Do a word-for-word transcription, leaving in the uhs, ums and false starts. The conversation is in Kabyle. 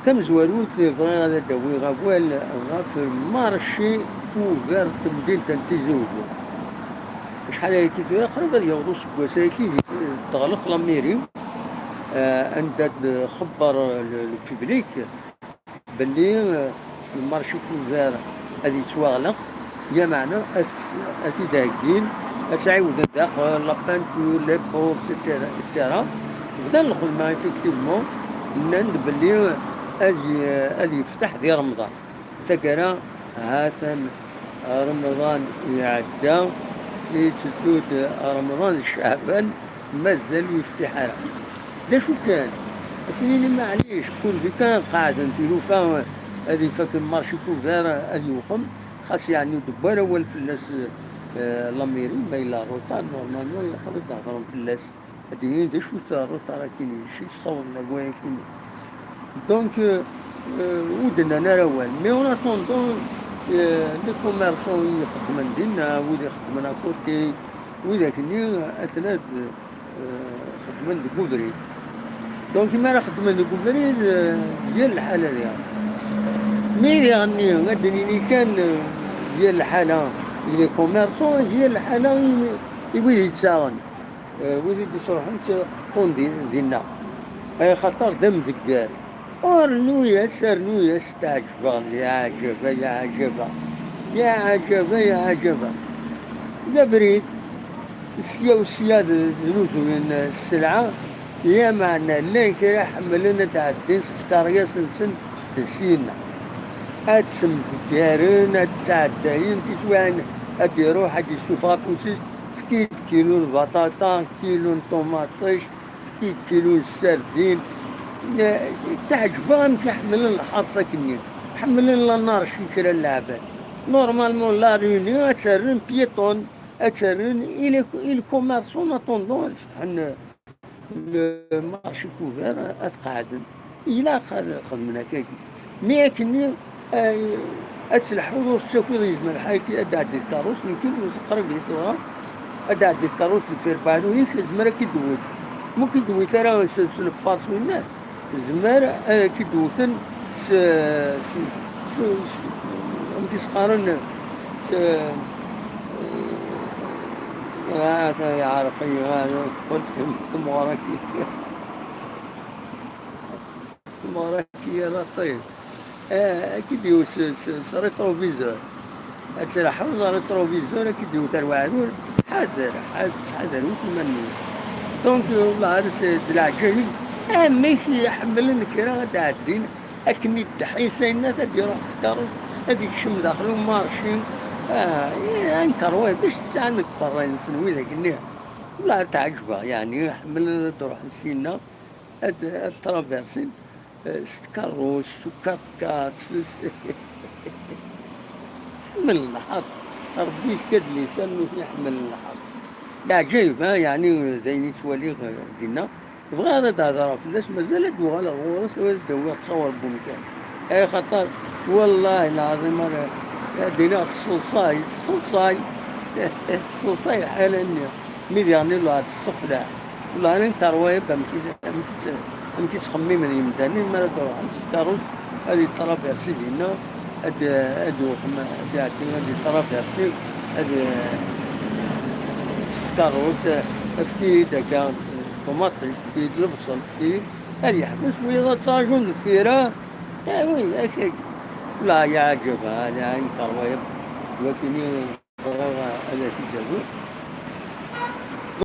tamezwarut, bɣiɣ ad d-awiɣ awal ɣef marci couvert n temdint n Tizi Uzzu. Acḥal ayagi tura, qrib ad yaweḍ useggas ayagi, teɣleq la mairie, eh, anda d-xebber le, le public belli, eh, le marché couvert ad yettwaɣleq, lameɛna ad, ad t-id-heggin, ad s-ɛiwden daxel la peinture, les ports, et cetera, et cetera. Bdan lxedma, effectivement, nnan-d belli ad y-, ad yefteḥ di Remḍan. Taggara, ha-t-an Remḍan iɛedda, itteddu-d Remḍan d Ceɛban, mazal ur yeftiḥ ara. D acu kan, ad s-nini maɛlic, pourvu kan ad qeɛden tilufa, ad ifak le marché couvert, ad yewxem, xas yeɛni ur d-wwi ara awal fell-as, eh, la mairie, ma yella retard, normalement, ilaq ad d-hedren fell-as. Ad d-inin d acu-t retard-agi, d acu yessawḍen ɣer wayagi. Donc, euh, euh, ur d-nnan ara awal. Mais en attendant, euh, les commerçants i ixeddmen dinna, wid ixeddmen à côté, widak-nni, atna d, euh, xeddmen deg ubrid. Donc, mi ara xeddmen deg ubrid, euh, d yir lḥala diɣen. Mi diɣen-nni, ad d-nini kan, euh, d yir lḥala i les commerçants, d yir lḥala i, i wid yettaɣen. Eh, wid i d-isruḥen ttqeṭṭun di, dinna. Ay xaṭer d amdeggar. Ur rnu-yas, rnu-yas, teɛǧeb-aɣ, ya ɛǧaba, ya ɛǧaba, ya ɛǧaba, ya ɛǧaba. D abrid, sya u sya d, znuzuyen sselɛa, lameɛna llan kra ḥemmlen ad d-ɛeddin s tkeryas-nsen d syenna. Ad ttemdeggaren, ad d-sɛeddayen tiswiɛin, ad d-iruḥ, ad d-yessufeɣ afus-is, efk-iyi-d kilu n lbaṭaṭa, kilu n ṭumaṭic, efk-iyi-d kilu n ssardin. Eh, teɛǧeb-aɣ amek i ḥemmlen lḥerṣ akkenni. Ḥemmlen l'anarchie kra n leɛbad. Normalement, la Réunion ad tt-rren piétonne, ad tt-rren i le, i le commerçant en attendant ad fetḥen le marché couvert, ad qeɛden. Ilaq ad xedmen akkagi. Mi akkenni, eh, ad telḥuḍ, ur tettakiḍ yezmer lḥal ad d-tɛeddi tkeṛṛust, nekkini qrib i tura, ad d-tɛeddi tkeṛṛust deffir beɛrur-ik, tezmer ad k-id-tewwet. Ma ur k-id-tewwit ara s, s leffaṛ s winnat, tezmer ad k-id-wten s, s, s, s, amek i s-qqaren, s, ah, yeɛreq-iyi, ah, teqqel temɣer-agi. Temɣer-agi a laṭif. Ah, ad k-id-iwet s, s, s rétroviseur. Ad tleḥḥuḍ rétroviseur, ad k-id-iwet ar weɛrur. Ḥader, ḥader, ttḥadaret iman-nwen. Donc, wellah, ar s-, d leɛǧayeb. Amek i ḥemmlen kra ad d-ɛeddin, akken i ddeḥ-is ayennat ad d-iruḥ s tkeṛṛust, ad ikcem daxel umarci. Ah, eh, ankeṛ wayeḍ, d acu tesɛan deg uqerray-nsen widak-nni? Wellah, ar tɛeǧbeɣ, yeɛni, ḥemmlen ad d-ruḥen syenna, ad, ad traversin, eh, s tkeṛṛust, s ukaṭkaṭ, s, s, ḥemmlen lḥerṣ. Ṛebbi yefka-d lisan, nutni ḥemmlen lḥerṣ. Leɛǧayeb, ha, yeɛni, d ayen i ttwaliɣ, eh, dinna. Bɣiɣ ad d-hedreɣ fell-as, mazal ad d-uɣaleɣ ɣur-s, ad d-awiɣ ttṣawar n wemkan. Axaṭer, wallahi lɛaḍim, ara ad d-iniɣ tesseḍsay, tesseḍsay, tesseḍsay lḥala-nni. Mi diɣen iluɛa tessexlaɛ. Wellah, ara nekker wayeḍ amek i, amek i tt-, amek i ttxemmimen yemdanen mi ara d-ruḥen s tkeṛṛust, ad yeṭṭraversi dinna, ad, ad iwexem, ad iɛeddi, ad yeṭṭraversi, ad, s tkeṛṛust, efk-iyi-d akka ṭumaṭic, efk-iyi-d lebṣel, efk-iyi-d, ad yeḥbes wiyaḍ ad ttṛajun deffir-a. Ah oui, akka. La, yeɛǧeb, ah, la, nekker wayeḍ. Wakini bɣiɣ ad as-id-awiɣ.